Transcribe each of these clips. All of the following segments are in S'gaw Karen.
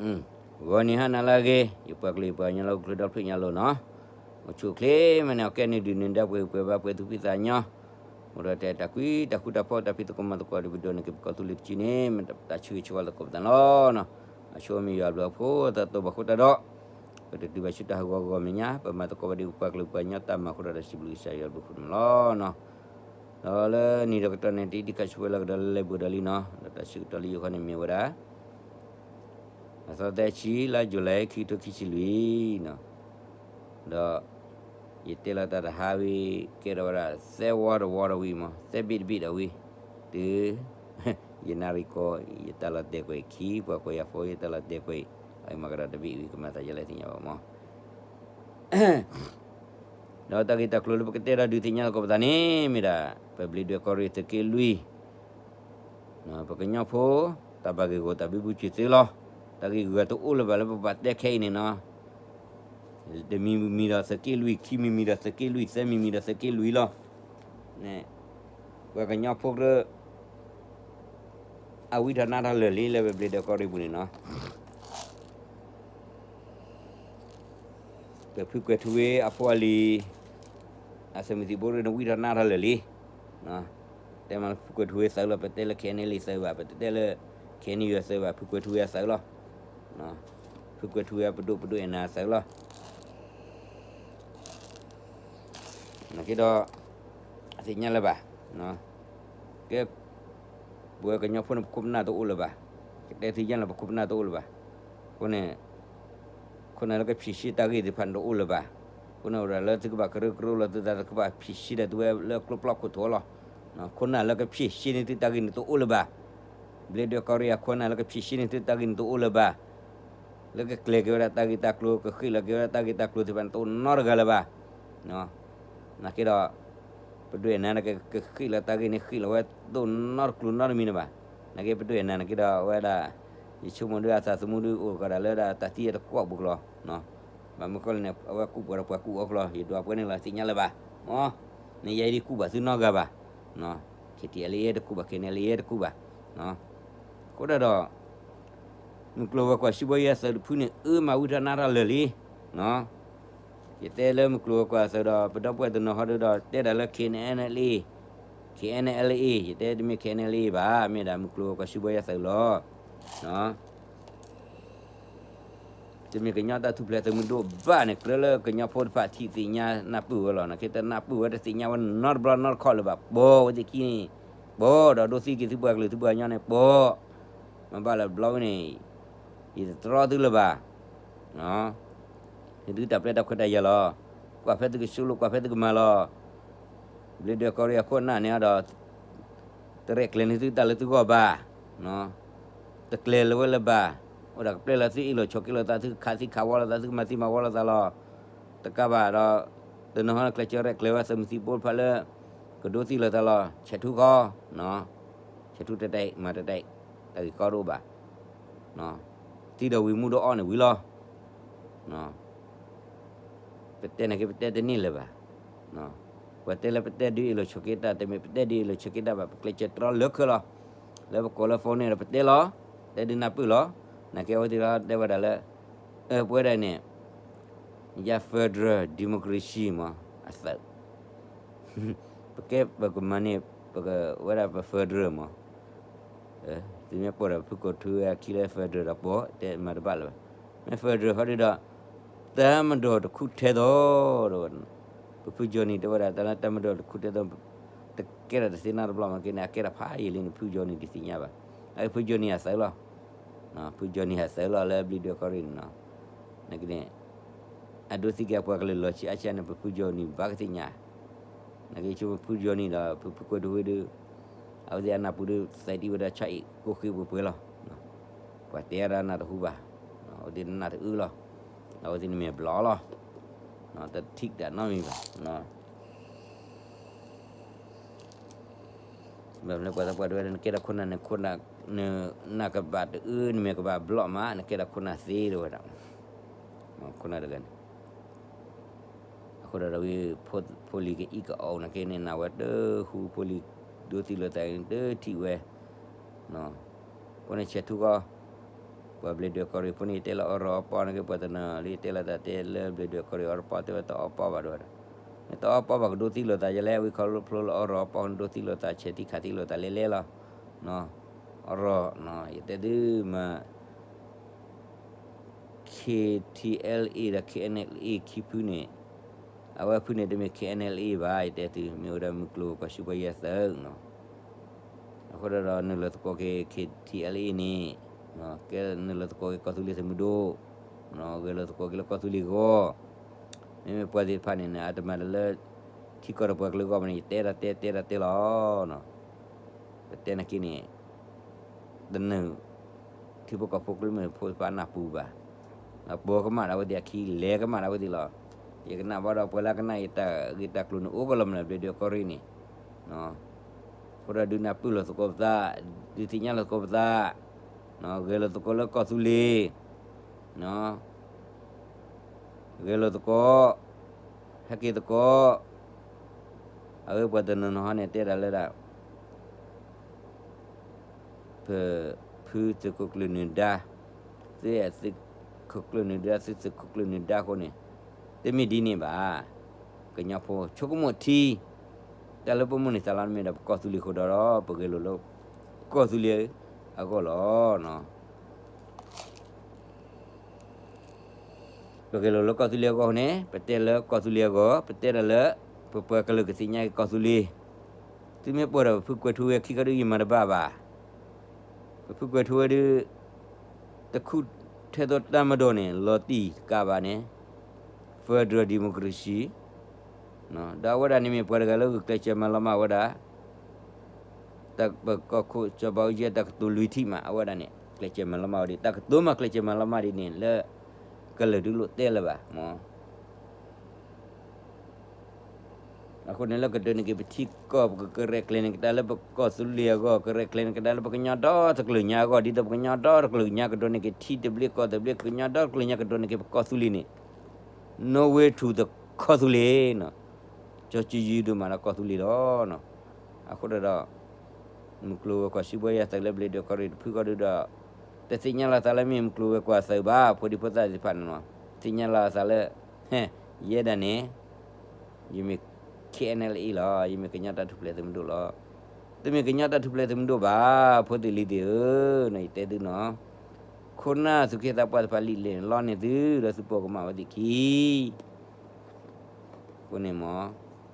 ဂီၤနံၤဟါနၤလၢအဂ့ၤ, ယပှၤကလုာ်ယပှၤကညီလၢဟီၣ်ခိၣ်ချၢဒီဖျၢၣ်ညါလီၤနီၤ, အိၣ်ဆူၣ်အိၣ်ချ့မ့ၢ်န့ၣ် အကဲန့ၣ်ဒုးနုာ်ဒါပှဲၤပှဲၤဘါပှဲၤသူၣ်ဖှံသးညီ, အိၣ်ဒီးတၢ်အဲၣ်တၢ်ကွံတၢ်ဃူတၢ်ဖိးတၢ်ဖံးသကိးမၤသကိးဒီးပဒိးန့ၢ်က့ၤပကီၢ်သူလ့ၤပစုန့ၣ် မ့ၢ်တၢ်ဆၢဂ့ၤဆၢဝါသကိးပသးလီၤနီၤ, အဆိမ့ၢ်ယွၤအဘျုးအဖှိၣ်တၢ်တိာ်ဘၣ်ဃိတၢ်ဒီး ပတတုၤဘၣ်ဆူတၢ်ဟးဂီၤဂီၤမဲာ်ညါ ပမၤသကိးဘၣ်ဒ်ပပှၤကလုာ်ပှၤကညီတၢ်မၤအဃိဒီးတၢ်စံးဘျုးကစၢ်ယွၤအဘျုးအဖှိၣ်န့ၣ်လီၤနီၤ. ဒီးလၢနံၤဒီးကတီၢ်န့ၣ် တံၤဒံးခါဆူဝဲလၢကဒီးလၢလဲၤဘှံးဒီးလံနီၤ, ဒီးတၢ်ဆၢကတီၢ်လၢယိၤခီန့ၣ်မ့ၢ်ဝဲဒၣ် အသီသၢဆံလါယူၤလံ ခံကထိခံဆံလွံၢ်နီၤ, ဒီး ယတဲလီၤတၢ်တဟါဝံၤ ကဲထီၣ်ဝဲဒၣ် သၢဝီတဝီဒီးဝံၤမး သၢဘ့ၣ်တဘ့ၣ်ဒီးဝံၤ, တုၤ ယနၣ်ရံၣ်ကီၢ် ယတၢ်လီၤတဲာ်ကွံာ်ခံ ပှၤကွၢ်ယၤဖိ ယတၢ်လီၤတဲာ်ကွံာ် အမၤကဒီးတဘ့ၣ်ဝံၤ ကမၤသးယဲလဲၣ်သ့ၣ်ညါဘၣ်မး ဒီးတၢ်ဂ့ၢ်တၢ်ကျိၤလၢပကတဲဒီးဒုးသ့ၣ်ညါသကိးပသးန့ၣ် မ့ၢ်ဒၣ် ပဘျ့းဒွဲၣ်ကီၢ်ရ့ၣ်သုးက့လွံၢ်, ပကညီဖိ တၢ်ဘၣ်ဂ့ၢ်ဂီၢ်တၢ်ဘံဘူစံးသုလီၤ, တၢ်ဂ့ၢ်ဂီၢ်တအိၣ်လၢၤဘၣ်လၢပဘၣ်တဲခဲအံၤန့ၣ်နီၤ, တမံၤမံၤဒီးသုးက့လွံၢ်, ခံမံၤမံၤဒီးသုးက့လွံၢ်, သၢမံၤမံၤဒီးသုးက့လွံၢ်လီၤ. ပှၤကညီဖိကြၢး အဝံထီၣ်နါထီၣ်လၢာ်လံလၢပဘျ့းဒွဲၣ်ကီၢ်ရ့ၣ်ပူၤန့ၣ်နီၤ ပဖုကွဲၤထူဝ့အဖိအလံၤ အသုးမုၢ်သံၣ်ဘိရ့ၣ်န့ၣ် ဝံထီၣ်နါထီၣ်လၢာ်လံ. တဲမးလၢဖုကွဲၤထူဝ့သုးလီၤ, ပတဲလၢ ခဲအံၤန့ၣ်လံသုးဘၣ်, ပတတဲလၢ ခဲအံၤန့ၣ်ယွၤသုးဘၣ်, ဖုကွဲၤထူဝ့အသုးလီၤ. ဖုကွဲၤထူဝ့အပဒိၣ်ပဒိၣ်အဲၣ်နၤအသုးလီၤ. နာ်က့ဒီး အသ့ၣ်ညါလၢၤဘၣ်, ကဲ ပဝဲကညီဖိန့ၣ် ပခိၣ်ပနၢ်တအိၣ်လၢၤဘၣ်, ကတဲသုညါလၢပခိၣ်ပနၢ်တအိၣ်လၢၤဘၣ်, အဃိန့ၣ် ခိၣ်နၢ်လၢကဖြေရှင်းတၢ်ဂ့ၢ်သ့ၣ်တဖၣ်န့ၣ်တအိၣ်လၢၤဘၣ်, အဃိန့ၣ်အိၣ်ဒၣ်လၢသုကဘၣ်ကရၢကရိလီၤသုသး သုကဘၣ်ဖြေရှင်းဒီးသုဝဲလၢကျိပျီခိၣ်ထိလီၤ. ခိၣ်နၢ်လၢကဖြေရှင်းန့ၢ်သုတၢ်ဂ့ၢ်န့ၣ်တအိၣ်လၢၤဘၣ်, ဘျ့းဒွဲၣ်ကီၢ်ရ့ၣ်အခိၣ်နၢ်လၢကဖြေရှင်းန့ၢ်သုတၢ်ဂ့ၢ်န့ၣ်တအိၣ်လၢၤဘၣ်. လၢကကျဲၤက့ၤဝဲဒၣ်တၢ်ဂ့ၢ်တၢ်ကျိၤ ကဃ့ၣ်လီၤက့ၤဝဲဒၣ်တၢ်ဂ့ၢ်တၢ်ကျိၤသ့ၣ်တဖၣ်န့ၣ် တအိၣ်နီတဂၤလၢၤဘၣ်. နာ်က့ဒီး ပဒွဲၣ်နၤန့ၣ် ကဃ့ၣ်လီၤတၢ်ဂ့ၢ်န့ၣ် ဃ့ၣ်လီၤဝဲတအိၣ်နီတကျိၤနီတမံၤန့ၣ်ဘၣ်. နာ်က့ပဒွဲၣ်နၤနာ်က့ဒီး အဝဲဒၣ် ယဆိကမိၣ်ဒုးအသးသမူဒုးအိၣ်ကဒီးလၢဒၣ်တၢ်သံအတကွီၣ်ပူၤကျီၤ. ဘၣ်မနုၤဃိလဲၣ်န့ၣ် အဝဲကူၣ်ပှၤဒီးပှၤကူၣ်အီၤကျီၤ ယဒွးပှဲၤန့ၣ်လီၤ သ့ၣ်ညါလၢၤဘၣ်. မ့ၢ် န့ၣ်ယဲဒ်ကူၣ်ဘၣ်သုနီတဂၤဘၣ်. ခဲထံအလံယဲတကူၣ်ဘၣ် ခဲန့ၣ်အလံယဲတကူၣ်ဘၣ်. အဃိဒၣ်ဒီး မုၢ်ကျိၤဝဲၤကွာ်စုဘီယဲအသုးတဖုန့ၣ် အၢမၤဝံထီၣ်နါထီၣ်လၢာ်လံ. ယတဲလၢမုၢ်ကျိၤဝဲၤကွာ်အသုးဒီး ပဒီပုၢ်ဝဲၢ်တနီၤဟီဒုးဒီး တဲဒၣ်လၢ K N L A, K N L A ယတဲတမ့ၢ် K N L A ဘၣ်, မ့ၢ်ဒၣ်မုၢ်ကျိၤဝဲၤကွာ်စုဘီယဲအသုးလီၤ. တမ့ၢ်ကညီတၢ်ထူၣ်ဖျဲးသုးမုၢ်ဒိၣ်ဘၣ်န့ၣ် ကြၢးလၢကညီဖိတဖၣ်ထံၣ်သ့ၣ်ညါနၢ်ပၢၢ်ဝဲလီၤ. နာ်က့တနၢ်ပၢၢ်ဝဲတသ့ၣ်ညါဝဲနီတဘျီနီတခီၣ်လၢၤဘၣ်. ပိာ်ဝဲသ့ၣ်ခံန့ၣ်, ပိာ်ဒီးဒိးသံက့ၤသုပှၤကလုာ်သုပှၤကညီန့ၣ် ပိာ်, မ့ၢ်ဘၣ်လၢဘျီဝဲန့ၣ် ယတတြီသုလၢၤဘၣ်. သုတၢ်ပျဲတၢ်ခွဲးတၢ်ယာ်လီၤ. ကွၢ်ဖဲသုကဆိလိာ် ကွၢ်ဖဲသုကမၤလီၤ. ဘျ့းဒွဲၣ်ကီၢ်ရ့ၣ်အခိၣ်အနၢ်န့ၣ်ဒီး တရဲၣ်ကျဲၤန့ၢ်သုတၢ်လၢသုဂီၢ်ဘၣ်, တကျဲၤလၢၤဝဲလၢၤဘၣ်. အိၣ်ဒၣ်ကပျဲလၢသုအ့ၣ်လိာ်ဆိးက့လိာ်သး သုခးသံခးဝီလိာ်သး သုကမၤသံမၤဝီလိာ်သးလီၤ. တကးဘၣ်ဒီး တနီၤဟီကျဲးစၢးရဲၣ်ကျဲၤဝဲသုးမုၢ်သံၣ်ဘိတဖၣ်လၢ ကဒိသံလိာ်သးလီၤ. ဆဲးထူၣ်ဃီ, ဆဲးထူၣ်တဲတဲ မၤတဲတဲ, တၢ်ဂ့ၢ်ကီတအိၣ်ဘၣ်. သံဒီးဝံၤမူဒီးအီၣ်န့ၣ်ဝံၤလီၤ. ပတဲနာ်က့ ပတဲတန့ၢ်လၢၤဘၣ်. ပှၤတဲလၢပတဲဒုးအ့ၣ်လိာ်ဆိးက့တၢ် တမ့ၢ်ပတဲဒုးအ့ၣ်လိာ်ဆိးက့တၢ်ဘၣ်, ပကျဲးစၢးတြီလၢခဲလီၤ. လၢပကိးလၢ phone န့ၣ်ဒီးပတဲလီၤ, တဲဒုးနၢ်ပၢၢ်လီၤ. နာ်က့အဝဲသ့ၣ်ဒီးတဲဝဲဒၣ်လၢ ပဝဲဒၣ်န့ၣ် ယ federal democracy မး အသုး ပကဲပကမၤန့ၢ် ပကဝဲဒၣ်ပ federal မး, သုမ့ၢ်ပိာ်ဒီးဖုကိးထူအခံလၢ federal ဒီးပိာ် တဲမၤတဘၣ်လၢၤဘၣ်. မ့ၢ် federal ဟီဒုဒီး တၢ်မၤဒိးတခူၣ်ထဲသိး တဲဝဲ, ပဖုကၠီနံၤတဲဝဲဒၣ် တၢ်လၢတၢ်မၤဒိးတခူၣ်ထဲသိး တကဲထီၣ်တသ့နီတဘျီမးက့န့ၣ် အကဲထီၣ်ဖးယံာ်လံန့ၣ် ဖုကၠီနံၤတသ့ၣ်ညါဘၣ်. အဖုကၠီနံၤအသုးလီၤ. ဖုကၠီနံၤအသုးလီၤလၢဘျ့းဒွဲၣ်ကီၢ်ရ့ၣ်န့ၣ်နီၤ. နာ်က့န့ၣ် အဒိသံက့ၤအပှၤကလုာ်လီၤဆံးအါဆံးန့ၣ် ပဖုကၠီနံၤဘၣ်ကသ့ၣ်ညါ. နာ်က့ဆိဖုကၠီနံၤဒီး ဖုဖုကွဲးထူဝ့ဒုး အဝဲသ့ၣ်အနၢ်ပူၤဒုး သဲးတံၢ်ဝဲဒၣ်ဆၣ်အံၤ ကိၣ်ဃ့ပှဲၤပှဲၤလီၤ. ပှၤတဲဒၣ်နၢ်တဟူဘၣ်, အဝဲသ့ၣ်နၢ်တအၢလီၤ. အဝဲသ့ၣ်နမဲာ်ဘျီလီၤ. တထံၣ်တၢ်နီတမံၤဘၣ်. ဘၣ်မနုၤပှၤသးပှၢ်တဲဝဲဒၣ် နကဲထီၣ်ခိၣ်နၢ်န့ၣ် နနၢ်ကဘၣ်တအၢ နမဲာ်ကဘၣ်ဘျီမး နကဲထီၣ်ခိၣ်နၢ်သ့တဲဝဲဒၣ်. ခိၣ်နၢ်တဂၤန့ၣ် အဃိဒီးဝံၤ ဖိလံၤကအံၣ်ကအီၣ်နာ်က့န့ၣ် နၢ်ဝဲတဟူ ဖိလံၤဒိသံလိာ်သးန့ၣ် တထံၣ်ဝဲ အဃိန့ၣ် ဆဲးထူဃီ ပှၤဘျ့ဒွဲၣ်ကီၢ်ရ့ၣ်ဖိန့ၣ် ယတဲလၢအီရီအီပီန့ၣ်က့ ပှၤတနီၤလၢယတဲလီၤသးတဲလၢဘျ့ဒွဲၣ်ကီၢ်ရ့ၣ်အီရီအီပီ တဲဝဲတအီပီဘၣ်ဒိၣ်ဝဲဒၣ်, မ့ၢ်တအီပီဘၣ်ကဒိသံလိာ်သးယလဲၣ်, ဝံခီဖျိလၢအီရီအီပီကဒိသံလိာ်သး ဆဲးထံခးသံလိာ်သးလဲၤလဲၤလီၤ. အီရီ, ယတဲသုမး KTLA ဒီး KNLA ခံဖုန့ၣ်, အဝဲဖုန့ၣ်တမ့ၢ် KNLA ဘၣ်, ယတဲသု မ့ၢ်ဝဲဒၣ်မုၢ်ကျိၤဝဲၤကွာ်ဆှံဘှဲယဲၢ်သၢ, အဃိဒီးနုာ်လီၤသကိးက့ၤ KTLA န့ၣ်, ကဲနုာ်လီၤသကိးက့ၤကီၢ်သူလ့ၤသုးမုၢ်ဒိၣ်, ဂဲၤလိာ်သကိးက့ၤလၢကီၢ်သူလ့ၤဂီၢ်, မ့မ့ၢ်ပှၤသ့ၣ်တဖၣ်န့ၣ် အတမၤတၢ်လၢ ထံကီၢ်ဒီးပှၤကလုာ်အဂီၢ်ဘၣ်န့ၣ် ယတဲဒၣ်တဲ တဲဒၣ်တဲလီၤ. ပတဲနာ်က့န့ၣ် တနုာ် ထံဖိကီၢ်ဖိကမျၢၢ်ဖိတဖၣ်နၢ်ပူၤဘၣ်, ပိာ်ကမၣ်ဒၣ်ဝဲသ့ၣ်အခံ လဲၤကမၣ်ဒၣ်ဝဲသ့ၣ်လီၤ. ယကနၣ်ဘၣ်ဒီးပှၤလၢကနၣ်ယတၢ်ဂ့ၢ်တၢ်ကျိၤန့ၣ် အိၣ်ကလီၤမးလၢဘျ့ဒွဲၣ်ကီၢ်ရ့ၣ်န့ၣ်, အဃိဒီးဒုးနၢ်ပၢၢ်လိာ်သကိးပသး, ဒုးသ့ၣ်ညါလိာ်သကိးပသး, ဂဲၤလိာ်သကိးလၢကီၢ်သူလ့ၤ, ဂဲၤလိာ်သကိး, ဟဲက့ၤသကိး, အဝဲပှၤတနီၤနီၤဟီန့ၣ်တဲဒၣ်လၢဒၣ် ပဖုသုးခိၣ်ကျၢၢ်နုာ်ဒါ, သုသုးခိၣ်ကျၢၢ်နုာ်ဒါ သုသုးခိၣ်ကျၢၢ်နုာ်ဒါအဃိန့ၣ်, တမ့ၢ်ဒ်န့ၣ်ဘၣ်. ကညီဖိဆိကမိၣ်ထံ, တၢ်လၢပမိၣ်န့ၢ်သးလီန့ၣ်မ့ၢ်ဒၣ်ပကီၢ်သူလ့ၤအဃိဒီး ပဂဲၤလိာ်လၢကီၢ်သူလ့ၤအဂီၢ်လီၤ. ပဂဲၤလိာ်လၢကီၢ်သူလ့ၤအဂီၢ်န့ၣ် ပတဲလၢကီၢ်သူလ့ၤအဂီၢ်, ပတဲဒၣ်လၢ ပပှၤကလုာ်ကသ့ၣ်ညါက့ၤကီၢ်သူလ့ၤ, သုမ့ၢ်ပှၤဒီးပဖုကွဲးထူဝဲခံခါဒုးယမၤတဘၣ်ဘၣ်. ပဖုကွဲးထူဝဲဒုး တခူထဲသိးတၢ်မၤဒိးန့ၣ် လီၤတံၢ်တကးဘၣ်န့ၣ် federal democracy ဒီးအဝဲဒၣ်န့ၣ်မ့ၢ်ပှၤတဂၤလၢဂုာ်ကျဲးစၢးမၤလီၤမၢ်ဝဲဒၣ် တၢ်ပကီၢ်ခိၣ်စီၤဘးအူကၠံတၢ်ကတိၤလွံၢ်ထံၣ်မး အဝဲဒၣ်န့ၣ် ကျဲးစၢးမၤလီၤမၢ်ဝဲဒၣ် တၢ်ကတိၤမးကျဲးစၢးမၤလီၤမၢ်ဒ်န့ၣ်လၢ ကလုာ်ဒုးလိာ်တဲလၢၤဘၣ်မၢ်. အဃိန့ၣ်လၢကဒိးန့ၢ်က့ၤပထံကီၢ် ပကကရဲၣ်ကျဲၤန့ၢ်ကဒါလၢပကီၢ်သူလ့ၤအဂီၢ် ကရဲၣ်ကျဲၤန့ၢ်ကဒါလၢပကညီဒီတကလုာ်ညါအဂီၢ် ဒ်သိးပကညီဒီတကလုာ်ညါကဒိးန့ၢ်က့ၤထံတဘျ့ကီၢ်တဘျ့ ကညီဒီတကလုာ်ညါကဒိးန့ၢ်က့ၤပကီၢ်သူလ့ၤန့ၣ် no way to the ကီၢ်သူလ့ၤနီၤ ကၠီကၠံယုဒိၣ်မးဒီးကီၢ်သူလ့ၤလီၤ. အဃိဒီး မုၢ်ကျိၤဝဲၤကွာ်စံးဘှဲယၤသုးလၢဘျ့ဒွဲၣ်ကီၢ်ရ့ၣ်တဖုဃီဒုဒီး တသ့ၣ်ညါလီၤသးလၢမ့ၢ်မုၢ်ကျိၤဝဲၤကွာ်သုးဘၣ် ဖိဒံဖိသၣ်သ့ၣ်တဖၣ်န့ၣ်လီၤ. သ့ၣ်ညါလီၤသးလၢ ယဲဒၣ်န့ၣ် ယမ့ၢ် K N L A လီၤ ယမ့ၢ်ကညီတၢ်ထူၣ်ဖျဲးသုးမုၢ်ဒိၣ်လီၤ. သုမ့ၢ်ကညီတၢ်ထူၣ်ဖျဲးသုးမုၢ်ဒိၣ်ဘၣ် ဖိသ့ၣ်လံၤသ့ၣ်ဧၢ, ယတဲသုနီၤ, ခိၣ်နၢ်သုးက့သးပှၢ်တဖၣ်လံာ်လဲၢ်န့ၣ်လီန့ၢ်သု ဒီးသုပိာ်ကမၣ်ဝဲသ့ၣ်ခံ အဃိန့ၣ်မ့ၢ်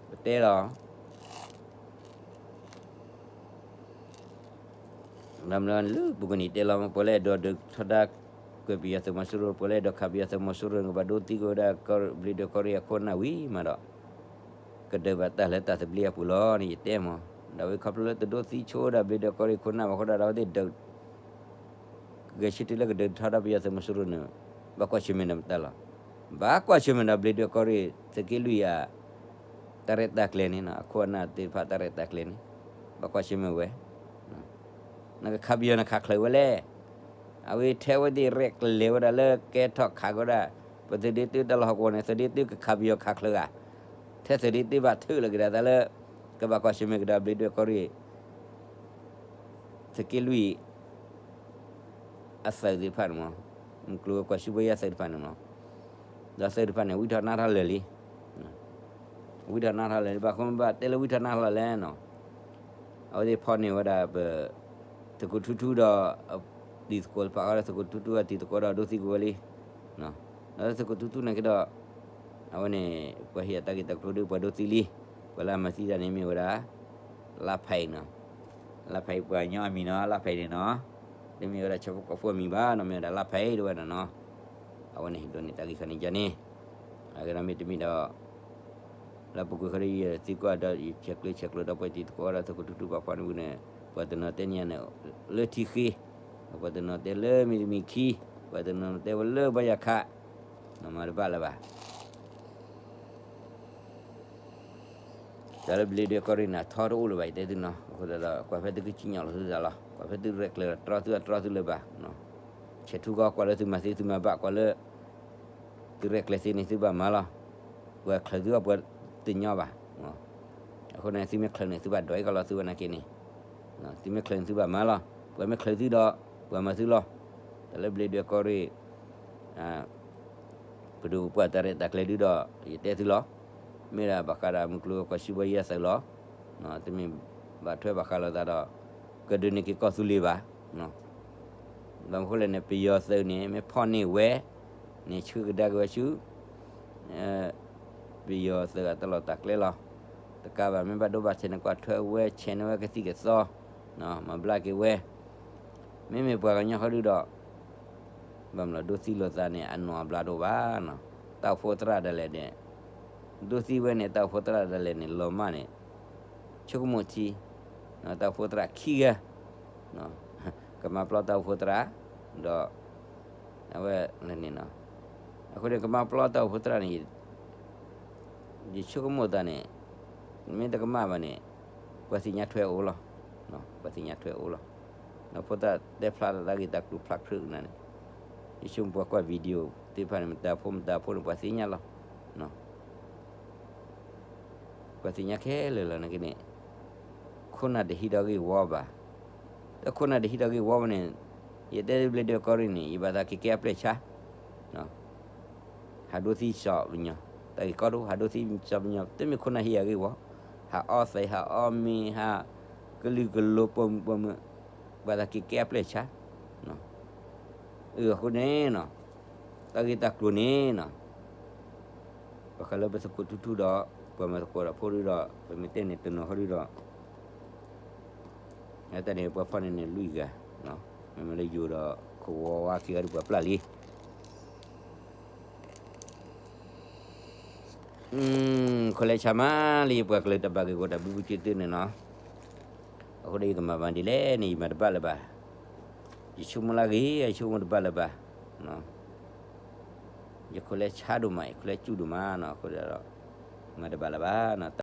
ပတဲလီၤ လၢပူၤကွံာ်န့ၣ်တဲလီၤ ပှၤလၢအဲၣ်ဒိးဒုးထီဒါကွဲးပယီၤသုးမီၤစိရိၤ ပှၤလၢအဲၣ်ဒိးခးပယီၤသုးမီၤစိရိၤန့ၣ် ကဘၣ်ဒိသံကွံာ်ဝဲဒၣ် ဘျ့ဒွဲၣ်ကီၢ်ရ့ၣ်အခိၣ်အနၢ်ဝံၤမးဒီး ကဒုးဘၣ်တၢ်လၢတၢ်သဘျ့အပူၤလီၤန့ၣ် ယတဲမး. ဒီးဝဲခီဖျိလၢတဒိသံဆိဝဲဒၣ်ဘျ့ဒွဲၣ်ကီၢ်ရ့ၣ်ခိၣ်နၢ်ဘၣ်အဃိဒီး အဝဲသ့ၣ်ဒုး ဂဲၤဆၢထၢၣ်လၢကဒုးထီဒါပယီၤသုးမီၤစိရိၤန့ၣ် ဘၣ်ကွၢ်ဆၢၣ်မဲာ်ဒီးမတၤလီၤ. ဘၣ်ကွၢ်ဆၢၣ်မဲာ်ဒီးဘျ့ဒွဲၣ်ကီၢ်ရ့ၣ် သုးက့လွံၢ်အ တၢ်ရဲၣ်တၢ်ကျဲၤန့ၣ် အခိၣ်အနၢ်သ့ၣ်တဖၣ်တၢ်ရဲၣ်တၢ်ကျဲၤန့ၣ် ဘၣ်ကွၢ်ဆၢၣ်မဲာ်ဝဲ နကခးပယီၤနခးချုးဝဲလဲၣ်. အဝဲထဲဝဲသ့ၣ်ရဲၣ်ကျဲၤဝဲဒၣ်လၢကဲထီၣ်ခးကီးဒၣ် ပသုးဒ့တုတၢ်လီၢ်ဟီၣ်ကဝီၤန့ၣ် သုးဒ့တုကခးပယီၤခးချုးဧါ. ထဲသုးဒ့တုဘၣ်ထုးလီၤက့ၤဒၣ်သးလၢ ကဘၣ်ကွၢ်ဆၢၣ်မဲာ်ကဒါဘျ့ဒွဲၣ်ကီၢ်ရ့ၣ် သုးက့လွံၢ် အသုးသ့ၣ်တဖၣ်န့ၣ်မး မုၢ်ကျိၤဝဲၤကွာ်ဆူဘှဲယဲၢ်သုးတဖၣ်န့ၣ်မး ဒီးသုးတဖၣ်န့ၣ် ဝံထီၣ်နါထီၣ်လၢာ်လံ. ဝံထီၣ်နါထီၣ်လၢာ်လံ ဘၣ်ဃိဘၣ်တဲလၢဝံထီၣ်နါထီၣ်လၢာ်လဲၣ်နီၤ. အဝဲသ့ၣ်ဖီၣ်န့ၢ်ဝဲဒၣ်ပ သုးခိၣ်ထူထူဒီး တံၤသကိးတဖၣ်ဃီဒီး သုးခိၣ်ထူထူအတံၤသကိးဒီးဒိသံကွံာ်ဝဲလံ. ဒီးသုးခိၣ်ထူထူန့ၣ်က့ဒီး အဝဲန့ၣ် ပှၤဟ့ၣ်အတၢ်ဂ့ၢ်တၢ်ကျိၤဒီးပှၤဒိသံလံ. ပှၤလၢအမၤသံတၢ်န့ၣ်မ့ၢ်ဝဲဒၣ် လါဖဲအံၤနီၤ. လါဖဲအံၤပှၤကညီအမံၤနီၤ လါဖဲအံၤန့ၣ်နီၤ. တမ့ၢ်ဝဲဒၣ်ဆၣ်ဖိကီၢ်ဖိအမံၤဘၣ်နီၤ မ့ၢ်ဝဲဒၣ်လါဖဲအံၤတဝဲဒၣ်နီၤ. အဝဲန့ၣ်ဒိးန့ၢ်တၢ်ဂ့ၢ်ခီန့ၣ်ယါန့ၣ် အဂ့ၢ်ဒီးမ့တမ့ၢ်ဒီး လၢပူၤကွံာ်ဃီဒီးယသံကွၢ်ဒီးယဆဲးကျၢဆဲးကျိးဒီးပှၤတံၤသကိးဒီးသုးခိၣ်ထူထူပာ်ဖျါန့ၣ်ဝံၤန့ၣ် ပှၤတနီၤတဲန့ၢ်ယၤန့ၣ် လၢထံဃ့ ပှၤတနီၤတဲလၢမံၤတမံၤခံ ပှၤတနီၤတဲဝဲလၢဘါယွၤခး နမၤတဘၣ်လၢၤဘၣ်. တၢ်လၢဘျ့ဒွဲၣ်ကီၢ်ရ့ၣ်န့ၣ် ထီတအိၣ်လၢၤဘၣ် ယတဲသုနီၤ. အဃိသတးဒီး ကွၢ်ဖဲသုကစံၣ်ညီၣ်လီၤသုသးလီၤ. ကွၢ်ဖဲသုရဲၣ်ကျဲၤတြီသုအတြီသုလၢၤဘၣ်. ဆဲးထူၣ်ကီးကွၢ်လၢသုမၤသ့သုမၤဘၣ် ကွၢ်လၢ သုရဲၣ်ကျဲၤသ့န့ၣ်သုဘၣ်မၤလီၤ. ပှၤချုးသုအီၤပှၤတညီဘၣ်. အဃိန့ၣ် သုမ့ၢ်ချုးန့ၣ် သုဘၣ်ဒွးအီၤကီးလီၤသုဝဲနာ်က့န့ၣ် သုမ့ၢ်ချုးန့ၣ်သုဘၣ်မၤလီၤ. ပှၤမ့ၢ်ချုးသုဒီး ပှၤမၤသုလီၤ. တၢ် လၢဘျ့ဒွဲၣ်ကီၢ်ရ့ၣ် ပဒိၣ်ပပှၢ်တၢ်ရဲၣ်တၢ်ကျဲၤဒုဒီး ယတဲသုလီၤ. မ့ၢ်ဒၣ်ဘၣ်ဃးဒီးမုၢ်ကျိၤဝဲၤကွာ် စံးဘီယဲၢ်သုးလီၤ. တမ့ၢ်ဘၣ်ထွဲဘၣ်ဃးလိာ်သးဒီး ကဒုးန့ၢ်က့ၤကီၢ်သူလ့ၤဘၣ်. ဘၣ်မနုၤဃိလဲၣ်န့ၣ် ပယီၤသုးန့ၣ် မ့ၢ်ဖီၣ်န့ၢ်ဝဲန့ၣ် ဆှၢကဒါက့ၤဝဲဆူ ပယီၤသုးအတၢ်လီၢ်တၢ်ကျဲလီၤ. တကးဘၣ် မ့ၢ်ဘၣ်ဒိဘၣ်ထံးန့ၣ် ကွၢ်ထွဲဝဲ ဆဲးန့ၢ်ဝဲကသံၣ်ကသီ, မၤဘျါက့ၤဝဲ. မ့မ့ၢ်ပှၤကညီဃီဒုဒီး ဘၣ်မနုၤလီၤ ဒိးသံလိာ်သးန့ၣ် အနီၢ်အဘျါတအိၣ်ဘၣ်နီၤ. တၢ်အိၣ်ဖှိၣ်သရၣ်ဒၣ်လဲာ်န့ၣ် ဒိးသံဝဲန့ၣ် တၢ်အိၣ်ဖှိၣ်သရၣ်ဒၣ်လဲာ်န့ၣ် လီၤမၢ်န့ၣ် ဆိကမိၣ်ထံ တၢ်အိၣ်ဖှိၣ်သရၣ်ခံဂၤ ကမၤပျီတၢ်အိၣ်ဖှိၣ်သရၣ် ဒီး အဝဲန့ၣ်နီၤ. အဃိန့ၣ် ကမၤပျီတၢ်အိၣ်ဖှိၣ်သရၣ်န့ၣ် ယဆိကမိၣ်သးန့ၣ် မ့ၢ်တကမၣ်ဘၣ်န့ၣ် ပှၤသ့ၣ်ညါထွဲအိၣ်လီၤ. ပှၤသ့ၣ်ညါထွဲအိၣ်လီၤ. ဒီးဖိသၣ်တဲဖျါသးဂ့ၢ်တၢ်ကျိၤဖျါဖျါကနၣ်န့ၣ် ယဆိကမိၣ်ပှၤကွၢ် video သ့ၣ်တဖၣ်န့ၣ် မတၤဖိမတၤဖိန့ၣ် ပှၤသ့ၣ်ညါလီၤ. ပှၤသ့ၣ်ညါခဲလၢာ်လီၤနာ်က့န့ၣ် ခိၣ်နၢ်တဟံးဒီးဂ့ၢ်ဝီဘၣ်. ဒီးခိၣ်နၢ်တဟံးဒီးဂ့ၢ်ဝီဘၣ်န့ၣ် ယတဲဘျ့ဒွဲၣ်ကီၢ်ရ့ၣ်န့ၣ် ယဘၣ်သးက့ၤကဲအပျဲၢ်ဆါ ဟးဒိသံစီၤပညီ, တၢ်ဂ့ၢ်ကီဒိ ဟးဒိသံစီၤပညီ တမ့ၢ်ခိၣ်နၢ်ဟံးအဂ့ၢ်ဝီ, ဟးအီသံး ဟးအီမ့ၤ ဟးကလုာ်ကလိၤပိာ်မုၣ်ပိာ်မုၣ်, ဘၣ်သးက့ၤကဲအပျဲၢ်ဆါ. အဃိန့ၣ်နီၤ တၢ်ဂ့ၢ်တၢ်ကျိၤန့ၣ်နီၤ ဘၣ်ဃးလၢပသကိးထူထူဒီး ပှၤမၤသကိးတၢ်ဖိဒုဒီး ပမ့ၢ်တဲန့ၣ်တနီၤဃီဒုဒီး တၢ်န့ၣ်ပှၤဖီၣ်န့ၢ်န့ၣ်လွံၢ်ဂၤ, မ့မ့ၢ်လၢယိၤဒီး ခိၣ်ဝါဝါခံဂၤဒုပှၤပျၢ်လံ. ခိၣ်လဲဆါမးလၢယပှၤကလုာ်တၢ်ဘၣ်ဂ့ၢ်ဂီၢ်တၢ်ဘုဘုက့သုန့ၣ်နီၤ, အဃိဒီးယကမၤဘၣ်ဒ်လဲၣ်န့ၣ် ယမၤတဘၣ်လၢၤဘၣ်. ယဆိကမိၣ်လၢဂ့ၤ ယဆိကမိၣ်တဘၣ်လၢၤဘၣ်. ယခိၣ်လဲဆါဒိၣ်မး ယခိၣ်လဲစူၣ်ဒိၣ်မးနီၤ, အဃိဒီး မၤတဘၣ်လၢၤဘၣ်နီၤ.